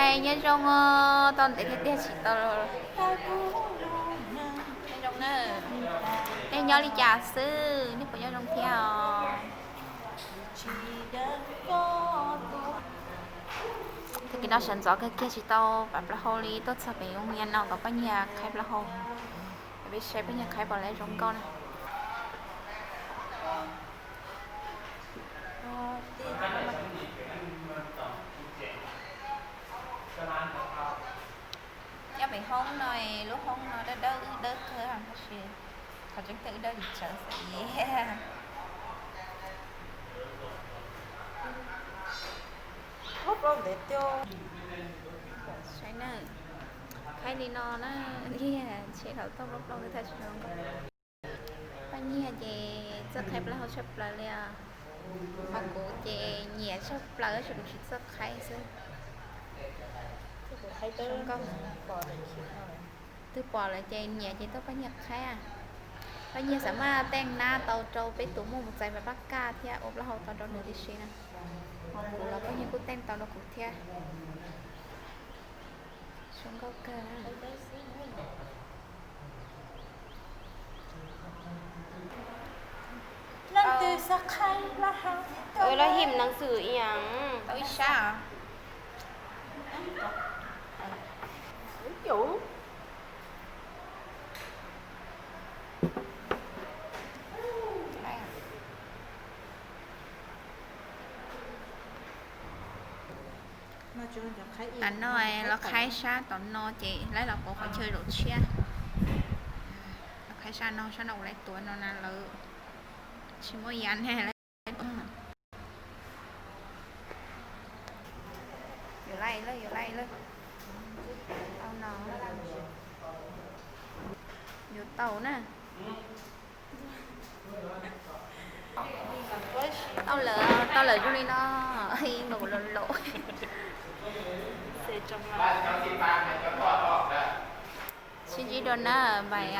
Nyob zoo, tau ntev tiag tiag tsis tau. Nyob zoo na, nej nyob li cas xwb, nej puas nyob zoo thiab os? Tag kis no sawv ntxov kawg kiag tsis tau pab plaub hau li, tuaj txog pem ub ya no kom poj niam qhaib plaub hau. Peb saib poj niam qhaib puas lawv zoo nkauj na. Nyob pem hoob no, lub hoob no dawb dawb dawb kawg tab sis qhov tseeb tiag wb dawb tsis tsawv xwb. Saib na, qhaib li no na, liag ntshe thaum tuaj plaub plaub thaj tsis zoo nkauj. Poj niam ces txawj qhaib plaub hau tshaj plaws li os. Ho kuv ces nyiam tshaj plaws tab sis kuv tsis txawj qhaib xwb. Zoo nkauj. Twb pom lawm ces nyiam ces tuaj poj niam qhaib. Poj niam xav mas teej nab tau rau peb tus muaj mus txais pab pab kaj thiab ua plaub hau tau rau nws tib si na. Ho kuv los poj niam kuj teej tau rau kuv thiab. Zoo nkauj kawg. Leej twg xav qhaib plaub hau? Lab him neeg xwm ias tau ib sab. Tam no los qhaib sab tom no ces lawv los pauv qhov chaw zaum tshiab. Los qhaib sab no, sab no ua lawv tuav no na lawv tsis muaj yam ne. Yuav laj lawm, yuav laj lawm. Tau no, yuav tau na. Tau lawm, tau lawm zoo li no. Ib nkaus laus laus. Sib ntsib dua na, bye.